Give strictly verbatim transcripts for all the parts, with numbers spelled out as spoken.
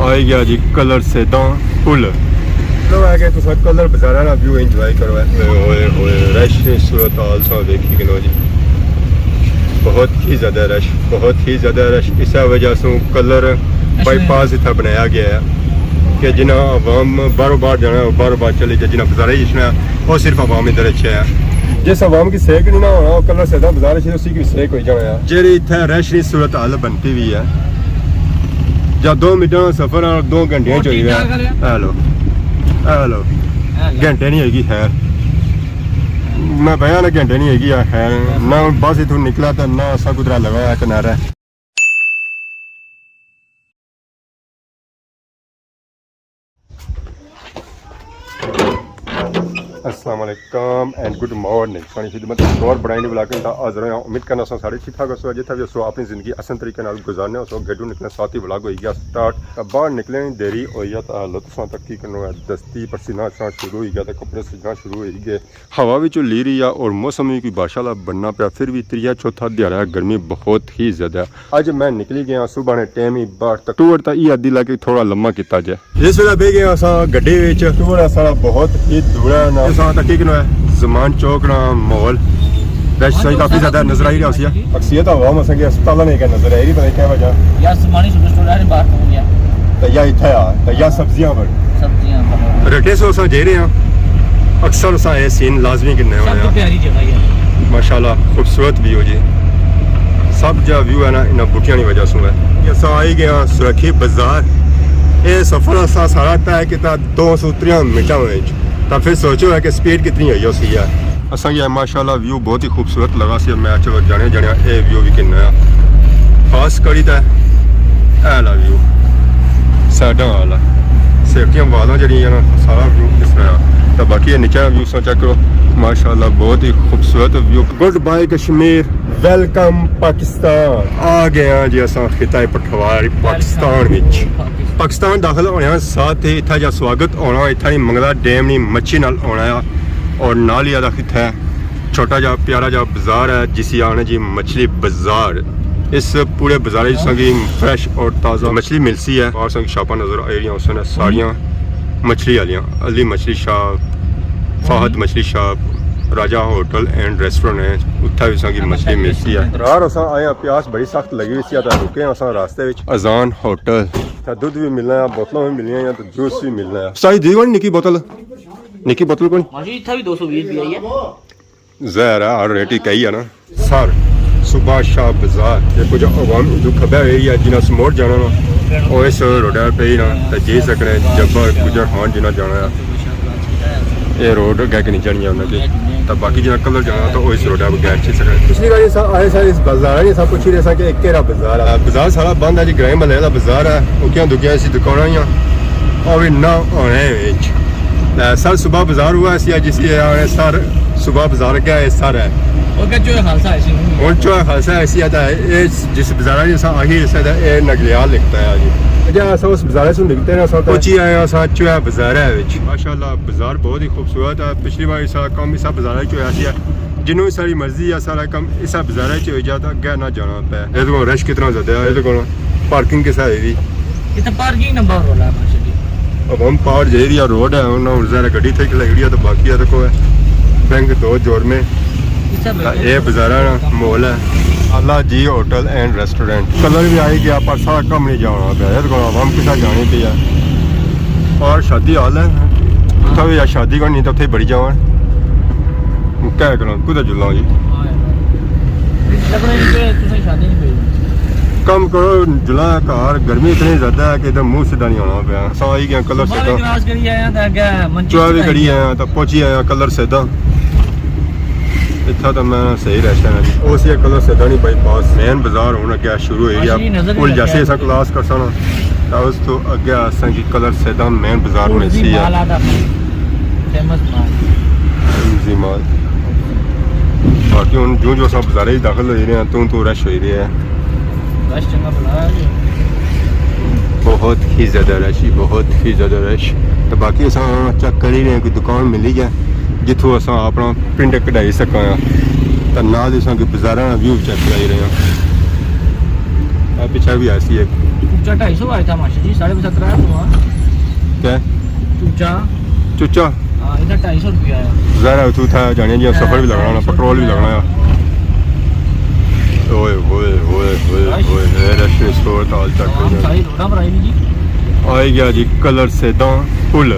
آئی گیا جی کلر سیداں پل۔ چلو ہے کہ تساں کلر بازاراں نا ویو انجوائے کرو۔ اے ہوئے ہوئے، رش نی صورت حال سا ویکھی کنو جی، بہت ہی زیادہ رش، بہت ہی زیادہ رش۔ اسے وجہ سوں کلر بائی پاس اتھا بنایا گیا ہے کہ جنہاں عوام باہروں باہر جانا ہے، وہ باہروں باہر چلے جائے، جنہاں بازارے اچھنا ہے، وہ صرف عوام ادھر اچھے ہے۔ جس عوام کی سیک نہیں نہ ہونا، وہ کلر سیداں بازار اچھے، اسی کی سیک ہوئی جانا ہے۔ جیڑی اتھا رش نی صورت حال بنتی ہوئی ہے، یا دو منٹاں نا سفر ہے، دو گھنٹیاں چ ہوئی ہے۔ ہیلو، ہیلو، گھنٹے نہیں ہوئی گی خیر۔ میں بھیا نا گھنٹے نہیں ہوئی گی یار خیر۔ نہ بس اتھوں نکلا تے نہ اساں کدرا لگا ہے کنارے۔ السلام علیکم اینڈ گڈ مارننگ۔ سانی خدمت ایک اور بڑائی نے ولاگ کا حاضر ہاں۔ امید کرنا سو سارے ٹھیک ٹھاک ہو سو، جتھا بھی ہو سو اپنی زندگی احسن طریقے نال گزارنے ہو سو۔ گھروں نکلنے ساتھ ہی ولاگ ہوئی گیا سٹارٹ۔ تے باہر نکلنے نی دیری ہوئی ہے تے حالت ساں تک کی کرنا ہے، دستی پسینہ اچھنا شروع ہوئی گیا تے کپڑے سجنا شروع ہوئی گئے۔ ہوا وچ لی رہی ہے اور موسم وی کوئی بارشاں آلا بننا پیا، پھر وی ترییا چوتھا دیہاڑا ہے، گرمی بہت ہی زیادہ ہے۔ اج میں نکلی گیا صبح نے ٹائم ہی باہر تک، ٹور تا یہ ادی لا کے تھوڑا لمحہ کیتا جائے۔ اس ویلے بہ گئے اساں گڈی وچ، ٹور اساں بہت ہی دور ہے نا۔ اساں تک ایک نا زمان چوک نا ماحول ویسے صحیح کافی زیادہ نظر آئی رہا سی۔ اکثریت عوام اساں کے ہسپتال نے کیا نظر آئی رہی، پتہ نہیں کیا وجہ۔ یا زمانی سپر سٹور ہے باہر پہنچ گیا۔ تے یا اتھا آ، تے یا سبزیاں پر۔ سبزیاں پر۔ رٹے سو اساں جے رہے ہاں، اکثر اساں اے سین لازمی کنے ہونے سب تو ہاں۔ پیاری جگہ ہے۔ ماشاءاللہ خوبصورت ویو جی، سب جا ویو ہے نا انہاں بوٹیاں نی وجہ سوں ہے۔ اساں آئی گئے ہاں سرکھی بازار۔ اے سفر اساں سارا طے کیتا دو سو تریاں منٹاں وچ، تاں پھر سوچو ہے کہ سپیڈ کتنی ہوئی ہوسی ہے۔ اساں کی ماشاءاللہ ویو بہت ہی خوبصورت لگا سی۔ میں چلو جانے جانے اے ویو وی کنا ہے، خاص کری تے اے والا ویو، سائیڈاں والا، سیفٹیاں والاں جڑیاں نا سارا ویو اس طرح۔ تے باقی اے نیچے ویو سا چیک کرو، ماشاءاللہ بہت ہی خوبصورت ویو۔ گڈ بائے کشمیر، ویلکم پاکستان۔ آ گئے ہاں جی اساں خطہ پٹھواری پاکستان وچ۔ پاکستان داخل ہونے آں ساتھ ہی اتھا جا سواگت ہونا، اتھا نی منگلا ڈیم نی مچھی نال ہونا ہے، اور نال ہی آدھا خطہ ہے چھوٹا جا پیارا جا بازار ہے جسی آنے جی مچھلی بازار۔ اس پورے بازار وچ سنگی فریش اور تازہ مچھلی ملسی ہے، اور سنگی شاپاں نظر آئی رہیاں اساں ساریاں مچھلی والیاں، علی مچھلی شاپ، فہد مچھلی شاپ، راجہ ہوٹل اینڈ ریسٹورنٹ ہے، اتھا بھی سنگی مچھلی ملسی ہے۔ رار اساں آئے ہاں، پیاس بڑی سخت لگی ہوئی سی، تے رکے ہاں اساں راستے وچ۔ اذان ہوٹل۔ تے دودھ بھی ملنا ہے، بوتلاں بھی ملنیاں ہیں، تے جوس بھی ملنا ہے۔ سائی دی کون نکی بوتل؟ نکی بوتل کون؟ ماشی اتھا بھی دو سو ویہہ روپیہ ہی ہے۔ ظاہر ہے، ہر ریٹ ہی کہی ہے نا۔ سر، صبح شاہ بازار، یہ کچھ عوام جو کھبے ہوئی ہے، جنہاں سموڑ جانا نا، وہ اس روڈ پہ ہی نا، تے جی سکنے جبر گجر خان جنہاں جانا ہے۔ اے روڈ اگے کنی جانی ہے انہاں کی۔ تے باقی جنہاں کلر جانا تے او اس روڈ اگے اچھی سکنے۔ پچھلی واری اساں آئے سارے اس بازار آئے، اساں پوچھی رہے ساں کہ ایک کیڑا بازار ہے۔ بازار سارا بند ہے جی، گرائیں محلے والا بازار ہے۔ او کیاں دکیاں اسی دکاناں ہیاں۔ او وی نہ ہونے وچ۔ تے سر صبح بازار ہوا سی، جس آنے سر صبح بازار کیا ہے سر ہے۔ او کہ چوہے خالصہ ہے سی۔ ہن چوہے خالصہ ہے سی، تے اے جس بازار اساں آئی اسے تے اے نگلیال لکھتا ہے جی۔ اچھا، اساں اس بازار سے نکلتے ہیں، اساں تے پہنچی آئے ہیں، اساں چوہے بازار ہے وچ۔ ماشاءاللہ، بازار بہت ہی خوبصورت ہے۔ پچھلی بار اسا کم اسا بازار وچ ہویا سی، جنوں ساری مرضی ہے، سارا کم اسا بازار وچ ہوئی جاتا، اگے نہ جانا پے۔ اے دیکھو رش کتنا زیادہ ہے، اے دیکھو پارکنگ کسا ہے بھی۔ اتنا پارکنگ نمبر رولا ہے ماشاءاللہ۔ اب ہم پار جائی رہی ہے، روڈ ہے، انہاں ہن ذرا گڈی تھے کھلائی رہی ہے، تو باقی ہے دیکھو ہے بینک دو جوڑ میں۔ اے بازارہ نا ماحول ہے۔ اللہ جی ہوٹل اینڈ ریسٹورنٹ۔ کلر بھی آئی گیا، پر سارا کم نہیں جانا پیا۔ اے دیکھو عوام کسا جانی پئی ہے۔ اور شادی حال ہے۔ اتھا بھی یا شادی کرنی تو اتھے بڑی جاون۔ کیا کرنا، کدھر جلنا جی؟ کم کرو، جلا گھر، گرمی اتنی زیادہ ہے کہ ادھر منہ سیدھا نہیں ہونا پیا۔ سا آئی گیا کلر سیدھا۔ کراس کری آیا تھا، کیا منچی چوہے بھی کھڑی آیا، تو پہنچی آیا کلر سیدھا۔ اتھا تو میں صحیح رہتا ہے جی۔ او سی کلر سیدھا نہیں بائی پاس۔ مین بازار ہونا کیا شروع ہوئی گیا۔ پل جیسے اسا کلاس کرسا نا، تو اس تو اگے اساں کی کلر سیدھا مین بازار میں سی ہے۔ فیمس مال۔ جی مال۔ باقی ہن جو جو اساں بازارے وچ داخل ہوئی رہے ہیں، تو تو رش ہوئی رہے ہیں۔ رش چنگا بلا ہے جی۔ بہت ہی زیادہ رش ہی، بہت ہی زیادہ رش۔ تو باقی اساں چیک کری رہے ہیں کوئی دکان ملی ہے جتھوں اساں اپنا پرنٹ کڈائی سکاں۔ تو نال اساں کوئی بازاراں نا ویو چیک کرائی رہے ہیں۔ اے پچھے بھی ایسی ہے۔ چوچا ڈھائی سو آیا تھا ماشٹر جی، ساڑھے سترہ سو آ۔ کیا؟ چوچا۔ چوچا؟ ہاں، ادھر ڈھائی سو روپیہ آیا۔ ظاہر ہے، اتھوں تھا جانے جی، سفر بھی لگنا ہونا، پٹرول بھی لگنا ہونا۔ اوئے ہوئے ہوئے ہوئے ہوئے، اے رش نے صورت حال چیک کرو۔ ساری روڈاں پر آئی نہیں جی۔ آئی گیا جی کلر سیداں پل۔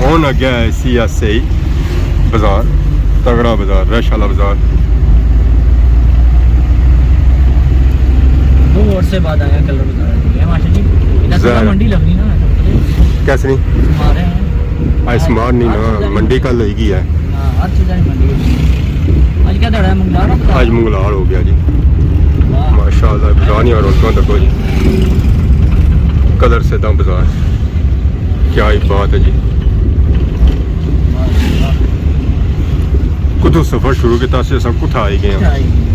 ہن اگے ہے سی ایس آئی بازار، تگڑا بازار، رش والا بازار۔ بہت عرصے بعد آیا کلر بازار۔ یہ ماشاء جی، ادھر ظاہر ہے۔ منڈی لگنی نا۔ کیسے نہیں؟ سمار ہے۔ آج سمار نہیں نا، منڈی کل ہوئی گئی ہے۔ ہاں، ہر چیز آج منڈی ہوئی ہے۔ آج کیا دہاڑا ہے؟ منگلار ہے؟ آج منگلار ہو گیا جی۔ واہ۔ ماشاءاللہ، بازار نہیں آ رہا، رونقاں تکو جی۔ کلر سیداں بازار۔ کیا ہی بات ہے جی۔ کتھوں سفر شروع کیتا سی، اساں کتھا آئی گئے ہاں۔ کتھا آئی گئے؟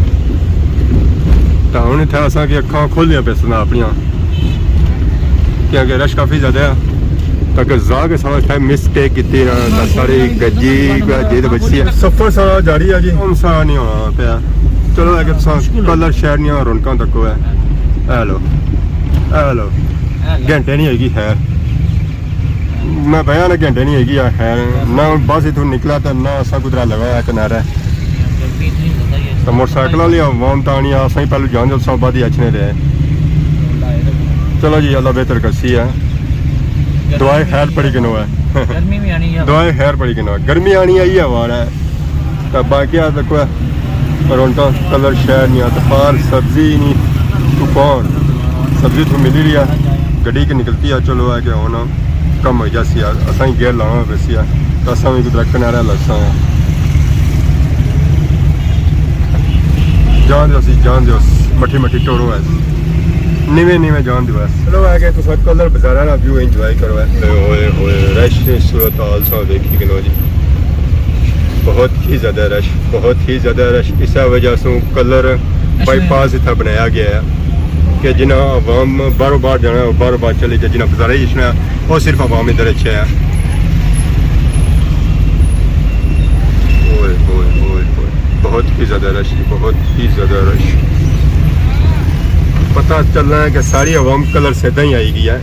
تاں ہن اتھے اساں کی اکھاں کھولیاں پیسن اپنیاں، کیونکہ رش کافی زیادہ ہے۔ تاکہ زا کے ساں اتھے مسٹیک کیتی نا، تاں ساری گجی کوئی جد بچی ہے۔ سفر سارا جاری ہے جی، ہن سارا نہیں ہونا پیا۔ چلو، اگر تساں کلر شہر نیاں رونقاں تکو ہے۔ ہیلو، ہیلو۔ گھنٹے نہیں ہوئی گی خیر۔ میں بیا نا گھنٹے نہیں ہوئی گی خیر۔ نہ بس اتھوں نکلا تے نہ اساں کدرا لگا ہے کنارے۔ تو موٹر سائیکل والی عوام تاں آنی آ، اساں ہی پہلو جان جو سب بعد ہی اچھنے رہے۔ چلو جی، اللہ بہتر کرسی ہے۔ دعائے خیر پڑی کنو ہے۔ گرمی بھی آنی ہے۔ دعائے خیر پڑی کنو ہے۔ گرمی آنی ہے، یہ حوال ہے۔ تے باقی آ تکو رونقاں کلر شہر نیاں، تے باہر سبزی نی دکان، سبزی تو ملی رہی ہے، گڈی کے نکلتی ہے۔ چلو، ہے کہ ہن کم ہوئی جاسی ہے، اساں ہی گیئر لانا پیسی ہے، تے اساں بھی کدرا کنارے لگساں۔ جان دیو سی، جان دیو، مٹھی مٹھی ٹورو ہے، نیویں نیویں جان دیو ہے۔ چلو، ہے کہ تساں کلر بازاراں نا ویو انجوائے کرو ہے۔ ہوئے ہوئے ہوئے، رش صورت حال سا دیکھی کنو جی۔ بہت ہی زیادہ رش، بہت ہی زیادہ رش۔ اس وجہ سے کلر بائی پاس اتھا بنایا گیا ہے کہ جنہاں عوام باہروں باہر جانا ہے، وہ باہروں باہر چلے جائے، جنہاں بازارے اچھنا ہے، وہ صرف عوام ادھر اچھے ہے۔ اوئے، اوئے، اوئے، اوئے۔ بہت ہی زیادہ رش، بہت ہی زیادہ رش۔ پتہ چلنا ہے کہ ساری عوام کلر سیدھا ہی آئی گئی ہے۔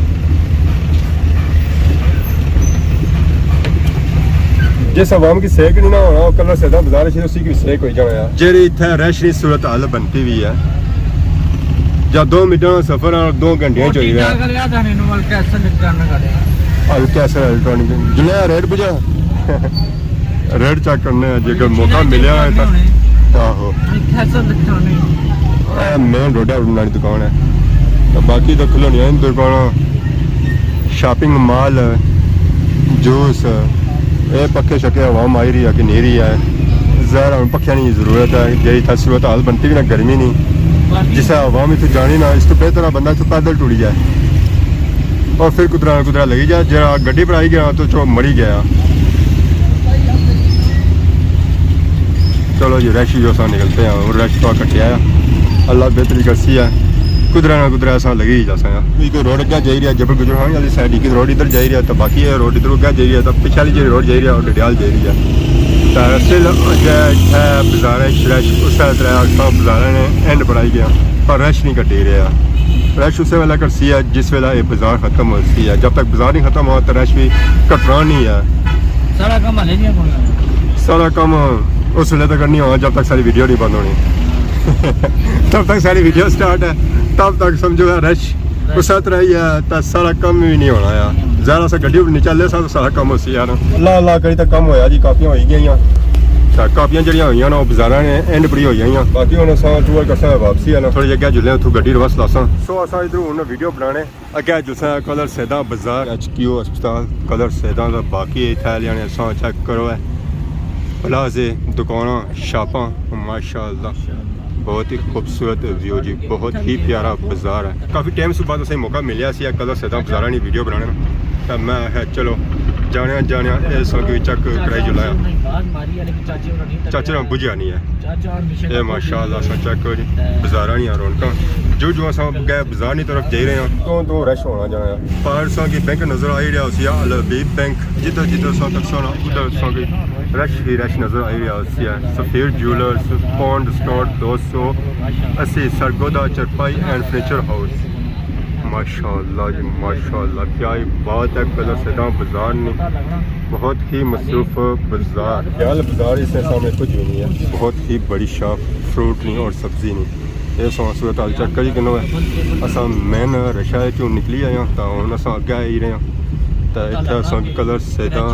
جس عوام کی سیک نہیں نہ ہونا، وہ کلر سیدھا بازار اچھی، اسی کی سیک ہوئی جانا ہے۔ جیڑی اتھے رش نی صورت حال بنتی ہوئی ہے، یا دو منٹاں نا سفر ہے، دو گھنٹیاں چ ہوئی ہے۔ الکیسر الیکٹرانک، جنہیں ریٹ بجا، ریٹ چیک کرنے ہیں، جے اگر موقع ملیا ہے تو۔ آہو۔ اے مین روڈ ہے، انہاں نی دکان ہے۔ تو باقی تو کھلونیاں ہن دکاناں، شاپنگ مال، جوس، اے پکھے شکھے عوام آئی رہی ہے کہ نہیں رہی ہے؟ ظاہر ہے ہن پکھیاں نی ضرورت ہے، جیڑی اتھا صورت حال بنتی وی نا گرمی نی، جس عوام اتھوں جانی نا، اس تو بہتر ہے بندہ اتھوں پیدل ٹری جائے اور پھر کدرا نہ کدرا لگی جائے۔ جیڑا گڈی پر آئی گیا تو چو مری گیا۔ چلو جی، رش ہی جو سا نکلتے ہیں، اور رش تو کٹیا ہے، اللہ بہتری کرسی ہے، کدرا نہ کدرا ایسا لگی ہی جاسا ہے۔ یہ کوئی روڈ اگے جائی رہا ہے، جبل گجر خان والی سائیڈ، یہ کوئی روڈ ادھر جائی رہا ہے، تو باقی یہ روڈ ادھر اگے جائی رہا ہے، تو پچھے والی جی روڈ جائی رہا ہے، اور ڈڈیال جائی رہا ہے۔ تو اصل جے ہے بازار شرش اس طرح، بازار نے اینڈ بنائی گیا، پر رش نہیں کٹی رہا۔ رش اسے ویلے کرسی ہے جس ویلے یہ بازار ختم ہوسی ہے، جب تک بازار نہیں ختم ہوا تو رش بھی کٹنا نہیں ہے۔ سارا کم ہلے نہیں ہے۔ سارا کم اس ویلے تک نہیں ہونا جب تک ساری ویڈیو نہیں بند ہونی۔ جب تک ساری ویڈیو سٹارٹ ہے، تب تک سمجھو ہے رش اس طرح ہی ہے، تو سارا کم بھی نہیں ہونا ہے۔ ذرا سا گڈی نیچے لے سا تو سارا کم ہوسی یار۔ اللہ اللہ کری تو کم ہویا جی، کاپیاں ہوئی گئیاں۔ تو کاپیاں جڑیاں ہوئیاں نا، وہ بازاراں نے اینڈ بڑی ہوئی گئیاں۔ باقی ہن اساں ٹور کرساں واپسی آنا۔ تھوڑی جگہ جلے اتھوں گڈی ریورس لاساں۔ سو اساں ادھروں ہن ویڈیو بنانے۔ اگے جلساں کلر سیداں بازار، ایچ کیو ہسپتال، کلر سیداں دا۔ باقی اتھے آلیاں نے اساں چیک کرو ہے، پلازے، دکاناں، شاپاں، ماشاءاللہ بہت ہی خوبصورت ویو جی، بہت ہی پیارا بازار ہے۔ کافی ٹائم سے بعد اسے موقع ملیا سی کلر سیداں بازاراں نی ویڈیو بنانے نا، تو میں آخیا چلو جانے آں، جانے آں، اے ساں کوئی چیک کرائی جلایا۔ چاچے ہاں بجھیا نہیں ہے۔ اے ماشاءاللہ، اساں چیک کرو جی، بازاراں نیاں رونقاں۔ جو جو اساں گئے بازار نی طرف جائی رہے ہاں۔ تو تو رش ہونا جانا ہے۔ پار اساں کی بینک نظر آئی رہیا ہوسی، الحبیب بینک۔ جدھر جدھر اساں تک سونا، ادھر اساں کی رش ہی رش نظر آئی رہیا ہوسی ہے۔ سفیر جیولرز، پونڈ اسٹور دو سو اسی، سرگودھا چرپائی اینڈ فرنیچر ہاؤس۔ ماشاءاللہ جی، ماشاءاللہ، کیا ہی بات ہے۔ کلر سیدھا بازار نہیں، بہت ہی مصروف بازار۔ خیال بازار اس سے سامنے کچھ بھی نہیں ہے، بہت ہی بڑی شاپ، فروٹ نہیں اور سبزی نہیں۔ یہ سو صورت حال چیک کری کنو ہے۔ اساں مین رشا ہے کیوں نکلی آئے ہاں، تو ہن اساں اگے آئی رہے ہاں۔ تو اتھے اساں کی کلر سیدھا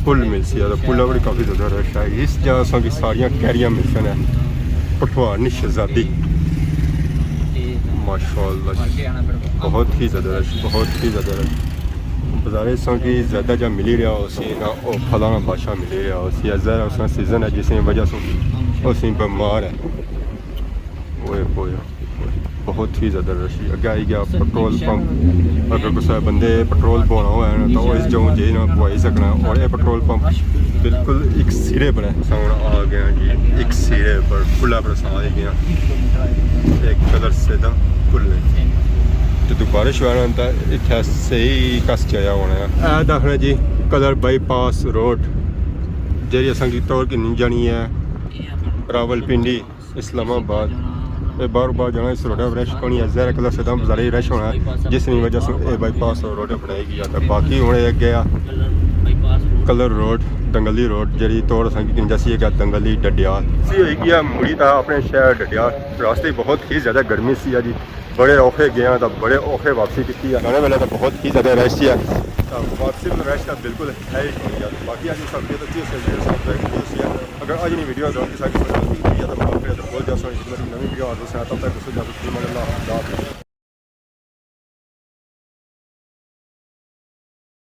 پل ملسی ہے، تو پل اپر کافی زیادہ رش ہے۔ اس جا اساں کی ساریاں کیریاں ملسن ہے۔ پٹھوار نی شہزادی۔ ماشاءاللہ جی، بہت ہی زیادہ رش، بہت ہی زیادہ رش۔ بازارے اساں کی زیادہ جا ملی رہیا ہو سی نا، او پھلاں نا بادشاہ ملی رہیا ہو سی۔ ظاہر ہے اس نا سیزن ہے، جس نی وجہ سے اس نی بیمار ہے۔ اوئے ہوئے، بہت ہی زیادہ رش ہے۔ اگے آئی گیا پٹرول پمپ۔ اگر کسے بندے پٹرول پوانا ہوئے نا، تو اس جاؤں جائی نا پوائی سکنا۔ اور یہ پٹرول پمپ بالکل ایک سرے پر ہے۔ اساں ہن آ گئے ہاں جی، ایک سرے پر، پلا پر اساں آئی گئے ہاں۔ ایک کلر سیدھا پل ہے۔ جدوں بارش ہویا نا، تو اتھے صحیح کس جایا ہونا ہے۔ اے دکھنا جی، کلر بائی پاس روڈ، جیڑی اساں کی توڑ کے نہیں جانی ہے راولپنڈی۔ اسلام آباد۔ اے باہروں باہر جانا، اس روڈا پر رش کونی ہے، ظاہر ہے کلر سیدھا بازارے رش ہونا ہے، جس نی وجہ سے اے بائی پاس روڈ بنائی گئی ہے۔ تے باقی ہن اے گیا کلر روڈ، دنگلی روڈ، جیڑی توڑ اساں کی جاسی ہے دنگلی ڈڈیال۔ سی ہوئی گیا مڑی تا اپنے شہر ڈڈیال۔ راستے بہت ہی زیادہ گرمی سی جی، بڑے اوکھے گئے ہاں تا بڑے اوکھے واپسی کیتی ہے۔ جانے والے تا بہت ہی زیادہ رش سی ہے، تا واپسی میں رش تا بالکل ہے ہی کونی۔ باقی اج سب کے تو چیز سے سب سی ہے۔ اگر اج نی ویڈیو دوران کسا کی پسند آئی ہے تو معاف کرے تو بھول جاسو، نوی ویڈیو آ جاسو، تب تک اس کو اجازت دیو، اللہ حافظ۔